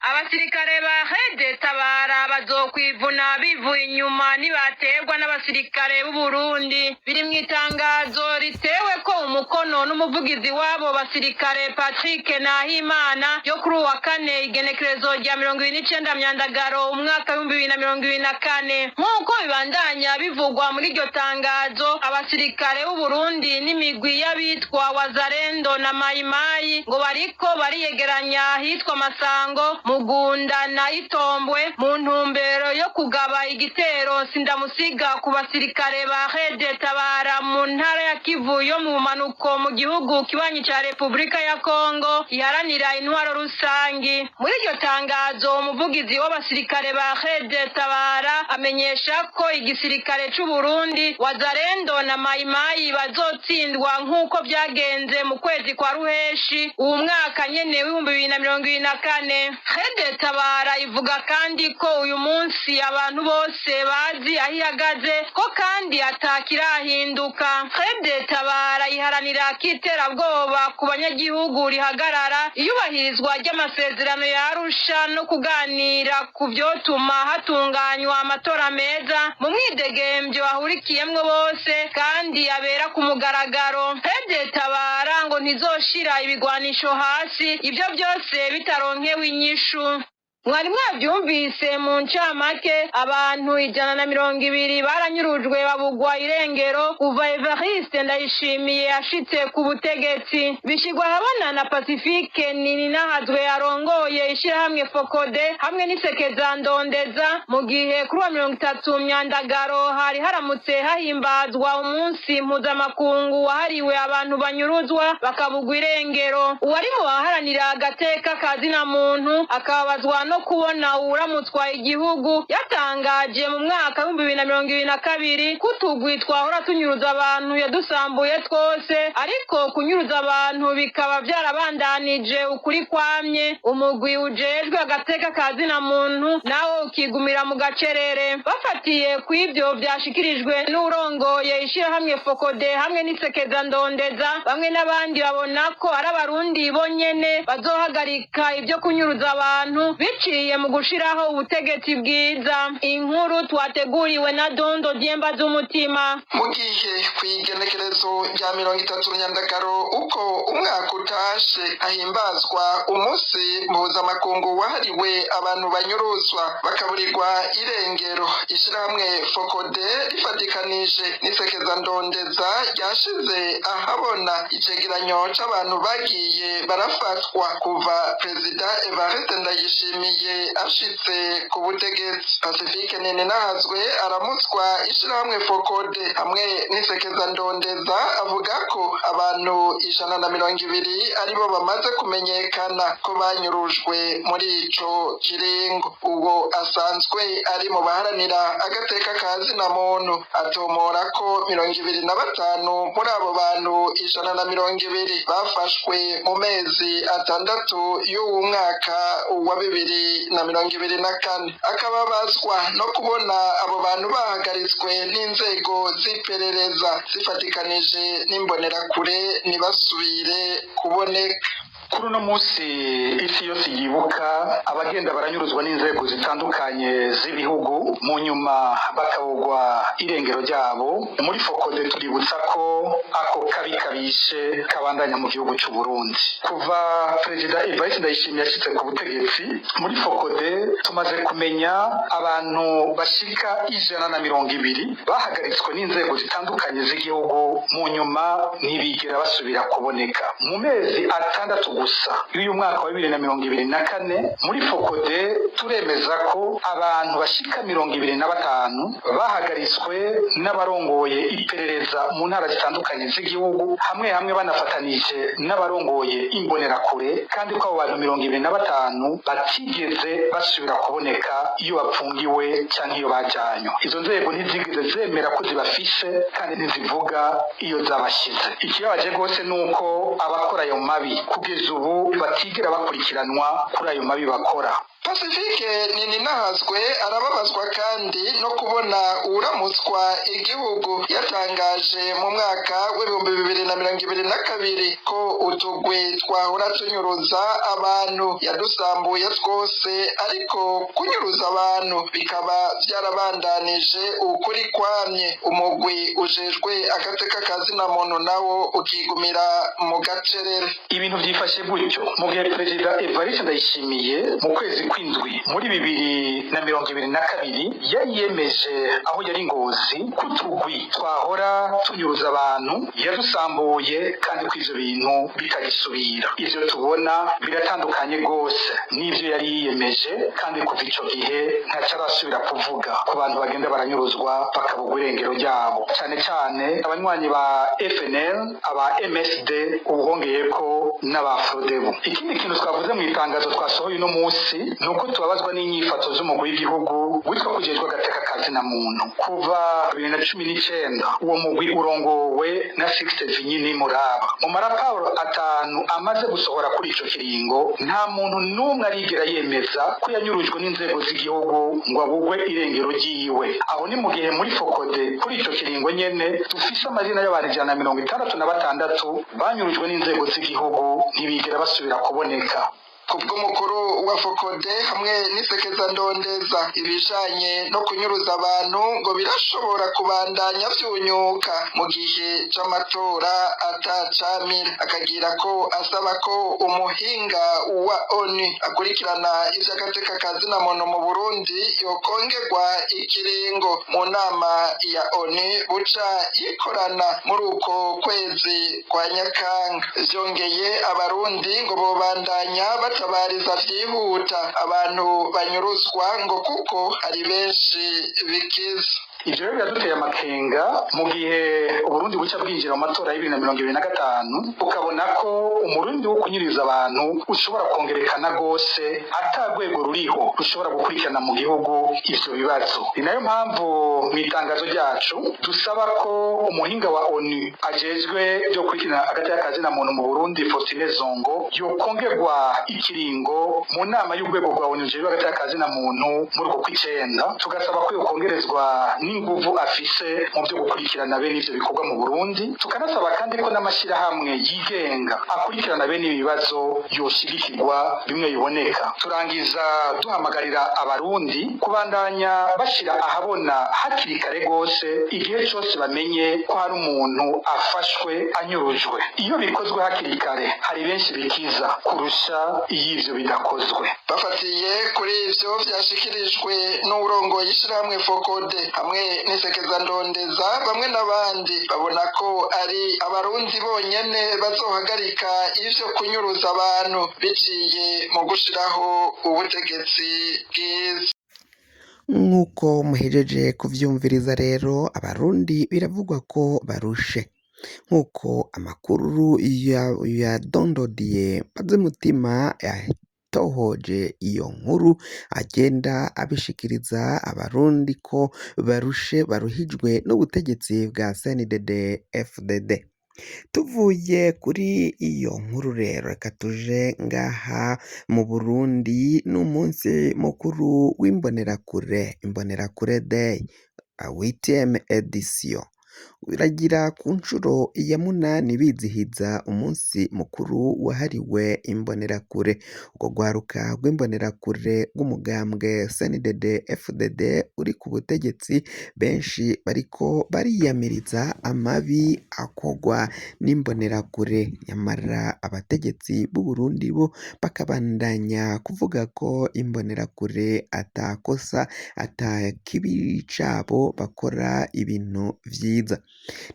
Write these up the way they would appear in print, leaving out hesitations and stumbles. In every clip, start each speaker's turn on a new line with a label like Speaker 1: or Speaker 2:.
Speaker 1: Abasirikare ba RED Tabara bazokwivuna bivuye inyuma nibaterwa n'abasirikare b'u Burundi. Biri mu itangazo ritewe ko umukono n'umuvugizi w'abo basirikare, Patrick Nahimana, yo kuri uwa kane, igenekerezo rya 29 Myandagaro, umwaka w'2024. Nk'uko bibandanya bivugwa muri iryo tangazo, abasirikare b'u Burundi n'imigwi y'abitwa Wazalendo na Mayimayi ngo bariko bariyegeranya ahitwa Masango, Mugunda na Itombwe mu ntumbero yo kugaba igitero sindamusiga ku basirikare ba RED Tabara mu ntara ya Kivu yo mu bumanuko, mu gihugu kibanyi ca Repubulika ya Kongo iharanira intwaro rusangi. Muri iryo tangazo, umuvugizi w'abasirikare ba RED Tabara amenyesha ko igisirikare c'u Burundi, Wazalendo na Mayimayi bazotsindwa nk'uko vyagenze mu kwezi kwa Ruheshi uwu mwaka nyene w'2024. RED Tabara ivuga kandi ko uyu munsi abantu bose bazi aho ihagaze, ko kandi atakirahinduka. RED Tabara iharanira k'iterabwoba ku banyagihugu rihagarara, iyubahirizwa ry'amasezerano ya Arusha no kuganira ku vyotuma hatunganywa amatora meza mu mwidegemvyo ahurikiyemwo bose kandi abera ku mugaragaro. RED Tabara ngo ntizoshira ibigwanisho hasi ivyo byose bitaronkewe inyishu. Mwari mwavyumvise mu ncamake, abantu 120 baranyurujwe babugwa irengero kuva Evariste Ndayishimiye ashitse ku butegetsi. Bishigwa ahabona na Pacifique Nininahazwe arongoye ishirahamwe FOCODE hamwe n'isekeza Ndondeza, mu gihe kuri wa 30 Myandagaro hari haramutse hahimbazwa umunsi mpuzamakungu wahariwe abantu banyuruzwa bakabugwa irengero. Uwari mu baharanira agateka ka zina muntu akababazwa no kubona uwuramutswa igihugu yatangaje mu mwaka w'2022 ko utugwi twahora tunyuruza abantu yadusambuye twose, ariko kunyuruza abantu bikaba vyarabandanije ukuri kwamye, umugwi ujejwe agateka ka zina muntu nawo ukigumira mu gacerere. Bafatiye kw'ivyo vyashikirijwe n'urongoye ishirahamwe FOCODE hamwe n'isekeza Ndondeza, bamwe n'abandi babona ko ari Abarundi bonyene bazohagarika ibyo kunyuruza abantu biciye mu gushiraho ubutegetsi bwiza. Inkuru twateguriwe na Dondo Dyemba z'Umutima.
Speaker 2: Mu gihe kw'igenekerezo rya 30 Nyandagaro uko umwaka utashe hahimbazwa umunsi mpuzamakungu wahariwe abantu banyuruzwa bakaburirwa irengero, ishirahamwe FOCODE rifatikanije n'isekeza Ndondeza ryashize ahabona icegeranyo c'abantu bagiye barafatwa kuva Perezida Evariste Ndayishimiye ashitse ku butegetsi. Pacifique Nininahazwe aramutswa ishirahamwe FOCODE hamwe n'isekeza Ndondeza avuga ko abantu 120 aribo bamaze kumenyekana ko banyurujwe muri ico kiringo. Uwo asanzwe ari mu baharanira agateka ka zina muntu atomora ko 25 muri abo bantu 120 bafashwe mu mezi 6 y'uwu mwaka wa 2024, akababazwa no kubona abo bantu bahagaritswe n'inzego z'iperereza zifatikanije n'imbonerakure ntibasubire kuboneka.
Speaker 3: Kuri uno munsi isi yose yibuka abagenda baranyuruzwa n'inzego zitandukanye z'ibihugu, mu nyuma bakabugwa irengero ryabo, muri FOCODE tuributsa ko ako kabi kabishe kabandanya mu gihugu cy'u Burundi kuva Perezida Evariste Ndayishimiye yashitse ku butegetsi. Muri FOCODE tumaze kumenya abantu bashika 120 bahagaritswe n'inzego zitandukanye z'igihugu, mu nyuma ntibigera basubira kuboneka. Mu mezi 6 gusa y'uyu mwaka wa 2024, muri FOCODE turemeza ko abantu bashika 25 bahagaritswe n'abarongoye iperereza mu ntara zitandukanye z'igihugu, hamwe hamwe banafatanije n'abarongoye imbonerakure, kandi ko abo bantu 25 batigeze basubira kuboneka iyo bapfungiwe canke iyo bajanywe. Izo nzego ntizigeze zemera ko zibafise kandi ntizivuga iyo zabashize. Ikibabaje rwose ni uko abakora ayo mabi kugeza ubu batigera bakurikiranwa kuri ayo mabi bakora.
Speaker 2: Pacifique Nininahazwe arababazwa kandi no kubona uwuramutswa igihugu yatangaje mu mwaka w'2022 ko utugwi twahora tunyuruza abantu yadusambuye twose, ariko kunyuruza abantu bikaba vyarabandanije ukuri kwamye. Umugwi ujejwe agateka ka zina muntu nawo ukigumira mu gacerere.
Speaker 3: Ibintu vyifashe gutyo mu gihe Perezida Evariste Ndayishimiye mu kwezi kw'indwi muri 2022 yari yemeje aho yari Ngozi ko utugwi twahora tunyuruza abantu yadusambuye, kandi ko ivyo bintu bitagisubira. Ivyo tubona biratandukanye rwose n'ivyo yari yiyemeje, kandi kuva ico gihe ntaco arasubira kuvuga ku bantu bagenda baranyuruzwa bakabugwa irengero ryabo, cane cane abanywanyi ba FNL, aba MSD, ubuhongeyeko n'aba FRODEBU. Ikindi kintu twavuze mu itangazo twasohoye uno munsi ni uko tubabazwa n'inyifato z'umugwi w'igihugu witwa kujejwe agateka ka zina muntu. Kuva 2019 uwo mugwi urongowe na Sixte Vinyini Muraba. Mu maraporo 5 amaze gusohora kuri ico kiringo, nta muntu n'umwe arigera yemeza ko yanyurujwe n'inzego z'igihugu ngo abugwe irengero ryiwe. Aho ni mu gihe muri FOCODE kuri ico kiringo nyene dufise amazina y'abantu 166 banyurujwe n'inzego z'igihugu ntibigera basubira kuboneka.
Speaker 2: Kubw'umukuru wa FOCODE hamwe n'isekeza ndondeza, ibijanye no kunyuruza abantu ngo birashobora kubandanya vyunyuka mu gihe c'amatora atacamira. Akagira ko asaba ko umuhinga wa ONU akurikirana ivy'agateka ka zina muntu mu Burundi yokongerwa ikiringo mu nama ya ONU buca ikorana muri uko kwezi kwa Nyakanga. Vyongeye, abarundi ngo bobandanya batabariza vyihuta abantu banyuruzwa ngo kuko ari benshi bikiza.
Speaker 3: Ivyo rero biraduteye amakenga mu gihe Uburundi buca bwinjira mu matora ya 2025, ukabona ko umurundi wo kunyuriza abantu ushobora kongerekana rwose ata rwego ruriho rushobora gukurikirana mu gihugu ivyo bibazo. Ni nayo mpamvu mu itangazo ryacu dusaba ko umuhinga wa ONU ajejwe vyo gukurikirana agateka ka zina muntu mu Burundi, Faustine Zongo, yokongerwa ikiringo mu nama y'urwego rwa ONU rujejwe agateka ka zina muntu muri uku kw'icenda, tugasaba ko yokongerezwa n'inguvu afise mu byo gukurikirana bene ivyo bikorwa mu Burundi. Tukanasaba kandi ko n'amashirahamwe yigenga akurikirana bene ibibazo yoshigikirwa bimwe biboneka. Turangiza duhamagarira abarundi kubandanya bashira ahabona hakiri kare rwose igihe cose bamenye ko hari umuntu afashwe anyurujwe. Iyo bikozwe hakiri kare hari benshi bikiza kurusha iyo ivyo bidakozwe.
Speaker 2: Bafatiye kuri ivyo vyashikirijwe n'uwurongoye ishirahamwe FOCODE hamwe n'isekeza ndondeza, bamwe n'abandi babona ko ari abarundi bonyene bazohagarika ivyo kunyuruza abantu biciye mu gushiraho ubutegetsi bwiza.
Speaker 4: Nk'uko muhejeje kuvyumviriza rero, abarundi biravugwa ko barushe, nk'uko amakuru ya Dondodiye Mbazemutima yatohoje iyo nkuru agenda abishikiriza abarundi ko barushe, baruhijwe n'ubutegetsi bwa CNDD FDD. Tuvuye kuri iyo nkuru rero, reka tuje ngaha mu Burundi. N'umunsi mukuru w'imbonerakure, Imbonerakure Day, huitième édition, iragira ku nshuro ya munani bizihiza umunsi mukuru wahariwe imbonerakure. Urwo rwaruka rw'imbonerakure rw'umugambwe CNDD FDD uri ku butegetsi, benshi bariko bariyamiriza amabi akorwa n'imbonerakure, nyamara abategetsi b'u Burundi bo bakabandanya kuvuga ko imbonerakure atakosa, ata kibi cabo, bakora ibintu vyiza.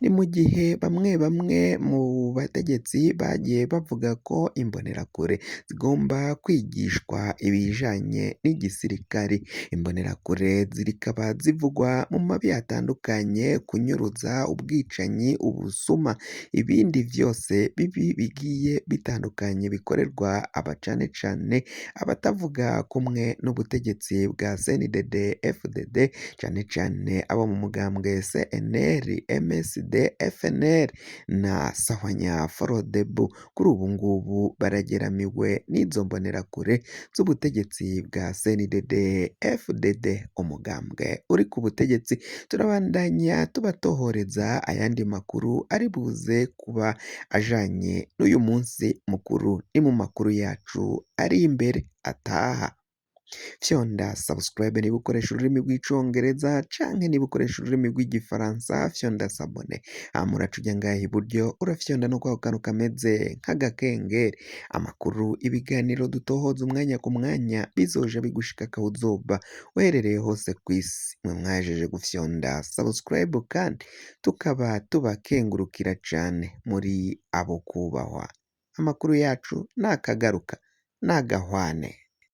Speaker 4: Ni mu gihe bamwe bamwe mu bategetsi bagiye bavuga ko imbonerakure zigomba kwigishwa ibijanye n'igisirikare. Imbonerakure zikaba zivugwa mu mabi atandukanye: kunyuruza, ubwicanyi, ubusuma, ibindi vyose bibi bigiye bitandukanye bikorerwa aba cane cane abatavuga kumwe n'ubutegetsi bwa CNDD FDD, cane cane abo mu mugambwe CNL. MSD, FNL na Sahwanya Frodebu. Kuri ubu ngubu barageramiwe n'izo mbonerakure z'ubutegetsi bwa CNDD FDD, umugambwe uri ku butegetsi. Turabandanya tubatohoreza ayandi makuru ari buze kuba ajanye n'uyu munsi mukuru, ni mu makuru yacu ari imbere ataha. Fyonda subscribe niba ukoresha ururimi rw'icongereza, canke niba ukoresha ururimi rw'igifaransa fyonda s'abonner. Hama uraca uja ngaha iburyo, urafyonda no kwako kantu kameze nk'agakengeri. Amakuru, ibiganiro dutohoza umwanya ku mwanya bizoja bigushikako aho uzoba uherereye hose kw'isi. Mwe mwahejeje gufyonda subscribe kandi tukaba tubakengurukira cane, muri abo kubahwa. Amakuru yacu nakagaruka nagahwane.